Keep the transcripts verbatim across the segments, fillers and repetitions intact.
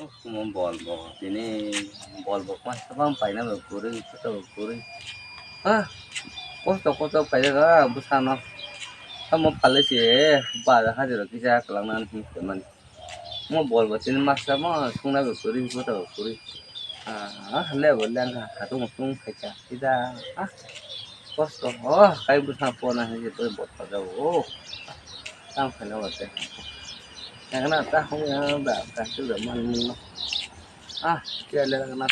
Omo bol bo tini bol bo ma sabang paina bo kwrwi, kota bo kwrwi. Ah, kosto kosto paijak ah bwsano. Omo phalwi se ba hajaro kisa kwlangna hinwi mani. Omo bol bo tini masa mo sungna bo kwrwi, kota bo kwrwi. Ah, lebo lengkha, hatung sung phaikha. Ida, ah, kosto, oh, kai bwsa pona hinwi twi botha jago, oh. Tang phaina wate. Nangna ta hung ya ba, ka su da man mung no. Ah, ya le na.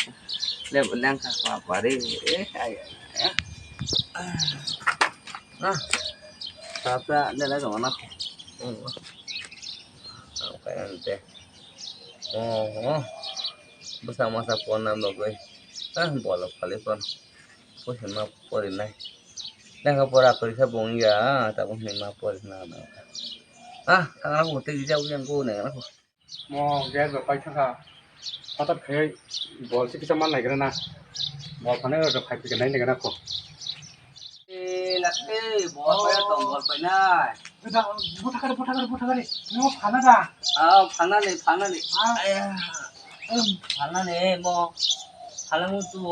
Lebo lengkha, pa pare, eh, ai, ai, ai. Ah, ta ta le la jong na. Oh, oh. Ang kaya nte. Oh, oh. Bwsa masa pon nam bagwi. Ah, bolok phalwi pon. Bwsa ma porinai. Lekha pora kwrwi khe bo wngya, tabuk hinwi ma porinai. Ah, thangna bo tei rijak yang ko nang na. Mo gas bo paithakha. Hothat khai bol se kisa man naigra na. Bol phano rw phai phai nai naigra ko. Eh, lakhe, bol pai tong, bol pai nai. Eda, buthakare, buthakare, buthakare. Nw phana da. Ah, phana le, phana le. Ah. Aya. Em, phana le, mo. Phana mo tu.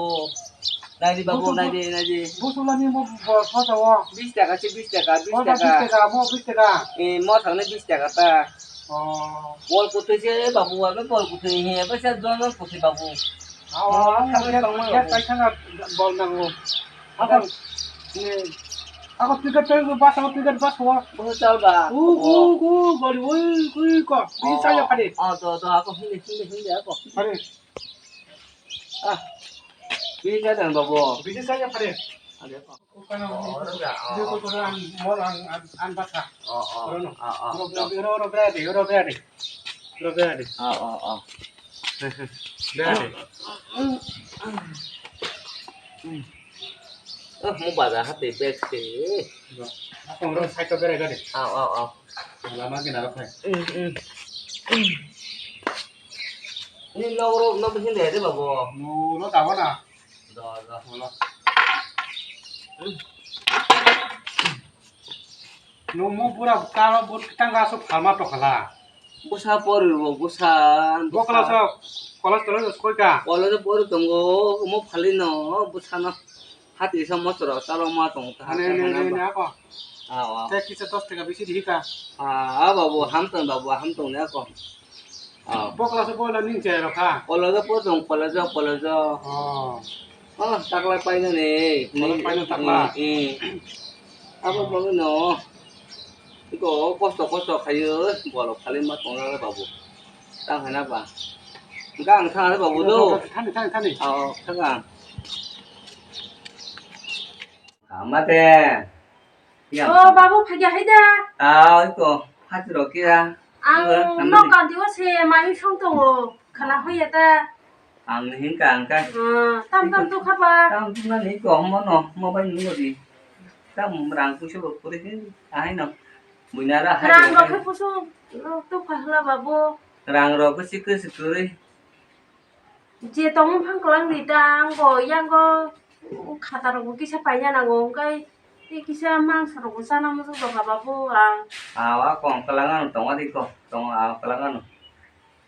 Nai di babu, nai di, nai di. Busu lani mo bol pha jawo. Bis taka se, bis taka, bis taka. Bis taka, mo bis taka. Eh, mo thang le bis taka ta. Oh. Bol kuthwi se, babu, ano bol kuthwi he, bai sa don kuthwi babu. Aw, aw, aw, aw, aw, aw, aw, bol nango. Ako, eh, ako ticket tayo bus, ako ticket bus ko. Bus chal ba. U, u, u, gari, ui, ui, ko. Bisi saya pade. Oh, to, to, ako hindi, hindi, hindi, ako. Pade. Ah. Bisi saya dan babu. Bisi saya pade. Ada apa? Ukana, oh, oro bra, oh, dia ko, oh, ko, an, mol, an, an, an basa. Oh, oh, oro no. Oh, oh, oro, oro, oro, oro, oro, oro, oro. Oro, oro. Oh, oh, oh. Bra. Oh, mo baja hati bag se. Ako oro side to bra gari. Oh, oh, oh. Lama kinaro khai. Mm, mm. Ni nok ro, nok bisin de, de, babu. No, no, tawa na. Do, do. Wala. Nwng mo pura karo bo tang gaso phalma tokhala. Bwsa pori bo bwsa. Bo class o, college tole koi ka? College pori tongo, mo phali no bwsano. Hati sa mosoro chalo ma tong ta. Ane, ane, ane, ane, ako. Ah, ah. Te kisa dos taka bisi di ka? Ah, ah, babu, ham tong, babu, ham tong ne ako. Ah. Bo class o boila ning chai rokha? College o po tong, college o, college o. Oh. Oh, taklai paina ni. College paina takla. Eh, eh. Abo bangwi no. Iko kosto kosto khayo, bolok khali ma tong le babu. Tang hana ba. Gang thang le babu do. Thani, thani, thani. Oh, thang. Ama te. Ya. Oh, babu, phagya hai da. Ah, iko, hati rok kira. Ang nok kanti o se mani song tongo, khana hoya ta. Ang ni hinka ang kai. Ah, tam tam tu khaba. Tam tu mani ko mo no, mo bai ni di. Tam rang puso ko puri hin, ahai no. Buina ra hai. Rang rok khe puso, tu phahla babu. Rang rok ko sikri sikri. Je tongmung phang kwlang di ta, ang bo yang go khata rok bo kisa paina nango, hwnkhe tei kisa mangsa rok bo chana muchung tongkha babu ang. Awa kong kwlang ano tongma di ko, tong awa kwlang ano.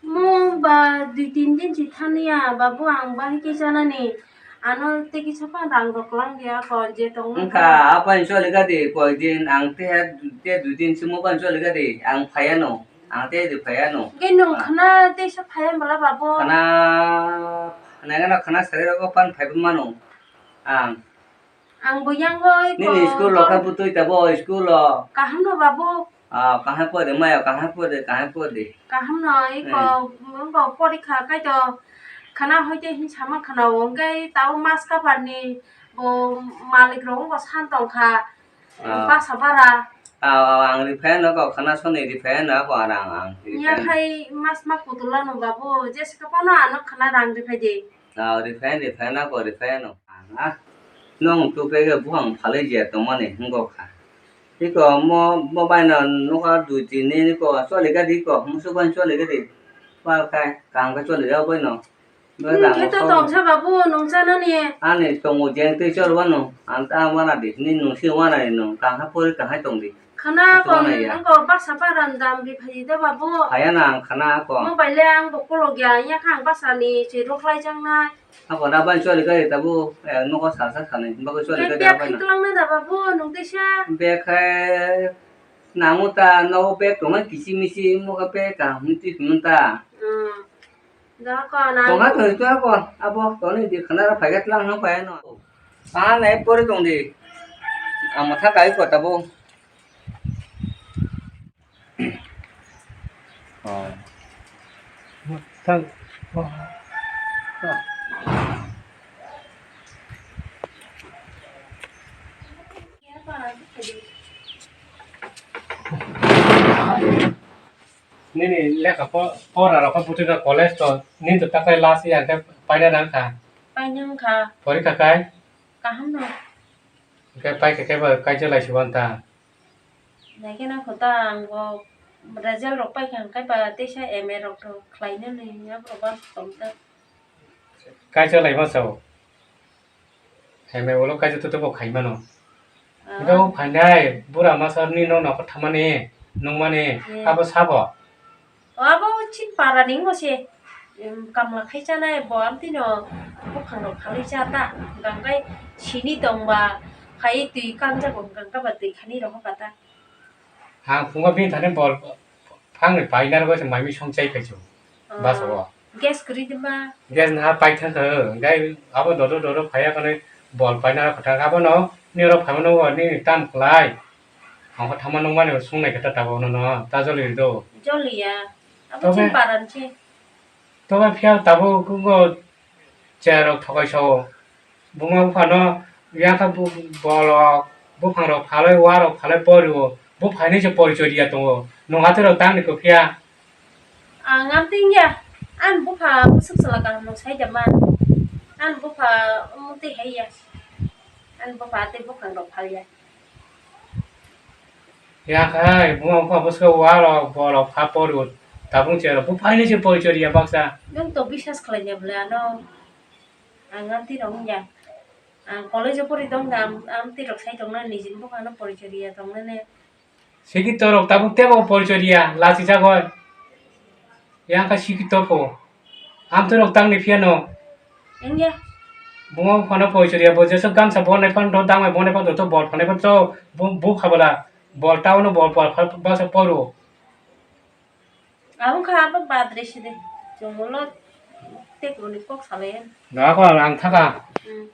Mo ba dui tin din si thani ya babu, ang bahai khe chanani, ano tei kisa phang rang rok kwlang di ako je tongmung. Wngkha phang. Apa ni choli gadi koi din, ang tei, tei dui din si mo ban choli gadi, ang phai ano. Ang tei di phai ano. Hwnkhe nwng khna teisa phai bwla babu? Khna, nangano khna sari rogo pan phai mano. Ang. Ang bo yang oi. Nini ko school lo kha butui tabo school lo. Kaham no babu. Ah, kaham pore maya, kaham pore, kaham pore. Kaham no iko, hmm, bo pori kha kai to. Khna hoite hin sama khna o, hwnkhe tabo mas kapar ni bo malik rok bo san tong kha. Ah. Basa bara. Ah, ah, ang rifai no kok khana soni rifai no ako arang ang. Nya khai mas ma kutula no babu, jesa ka pano ano khana rang rifai de. Ah, rifai, rifai no ko rifai no. Ah, nong tu pege buhang phalai je to mani hinggo kha. Iko mo, mo bai no nuka dui tin ni ko choli gadi ko, musu bai choli gadi. Pal khai, kang ka choli ga bai no. Nwng khe to tongsa babu, nwng chanani. Ani tongo jeng tei chor wano, ang ta wana di, ni nwng si wana ni nwng, kaham pori kaham tong di. Khana Ito ko na ya. Ang ko basa paran dam bi phaji da babu. Haya na ang khana ko. Mobile le ang bo kolok ya, ya kha ang basa ni si rok lai jang nai. Ako na ban choli kai tabu, eh, noko sal sal khani, bago choli kai da ban. Bag khitlang na da babu, nung tisa. Bag khai namu ta, no bag tong na kisi misi, mo ka bag ka hum ti hum ta. Hmm. Da ko na. Tong ha to to ko, abo to ni di khana ra phai gat lang no phai no. Pa nai pori tong di. Ang matha kai ko tabu. Oh. Thang. Nini lekha po-, pora rok khe bwtwi kha college to, nini to takhai last year khe paina nang kha. Paina wng kha. Porikha kai? Kaham no. Hwnkhe paikha khe bo kaitor lai si wanta. Naikhe nang kho ta ang bo result rok paikha hwnkhe ba teisa M A rok to khlainani aborok ba tong ta. Kaitor lai ma sao. M A ulo kaitor to bo khai mano. Ah. Hwnkhe o phainai bura masa ni no nokho thamani nungmani. Hmm. Abo sabo. O abo chin para ni wngma se, em, kamla khai chanai bo amtwi no buphang rok phalwi cha ta, hwnkhe sini tongba khai twi kanjago hwnkhe ba twi khani rohor kha ta. Ha phungo bini thani bol phangni paina rogo se mai misong chai phai chu. Ah, basa o. Gas kwrwi de ma? Gas na pai thang kha, gai abo dodo dodo phaiya kani bol paina rok kha ta abo no ni rok phaimano ni tam khlai. Ang kha thangma nungmani sung nai khe ta tabuk nono ta joli do. Joli ya. Abo tobe, chini paran se. Tobe phiya tabuk kungo chair rok thokai sao. Buma buphano yang kha bu-, bolok buphang rok phalai, wa rok phalai porio. Bu phainai se porichoi ya tongo. Nung hathai rok tangni kho phiya. Ang amtwi wngya. Ani bupha bwswk chwla kaham rok sai da man. Ani bupha omo twi hai ya. Ani bupha tei buphang rok phal ya. Ya khai, buma bupha bwswk wa rok, bo rok pha porio, tabuk chair rok, bu phainai se porichoi ya baksa. Nwng to biswas khlai ya bwle ano. Ang amtwi rok wngya. Ang college o pori tong da, am-, amtwi rok sai tong nani, nijini buphang no porichoi ya tong nani. Sikito rok tabuk tebo porichoi ya, lachi jagoi. Yang kha sikito pho. Amtwi rok tangni phiya no. Wngya. Buma buphano porichoi ya, bo jesu gamsa bonai phan do, dangmai bonai phan do, to bol phanai phan to, bu, bu khabala. Bol town o bol, bol pha-, basa porio. Abo kha abo badre side. Chwngno tekroni kok salai. Nako ang thaka. Hmm.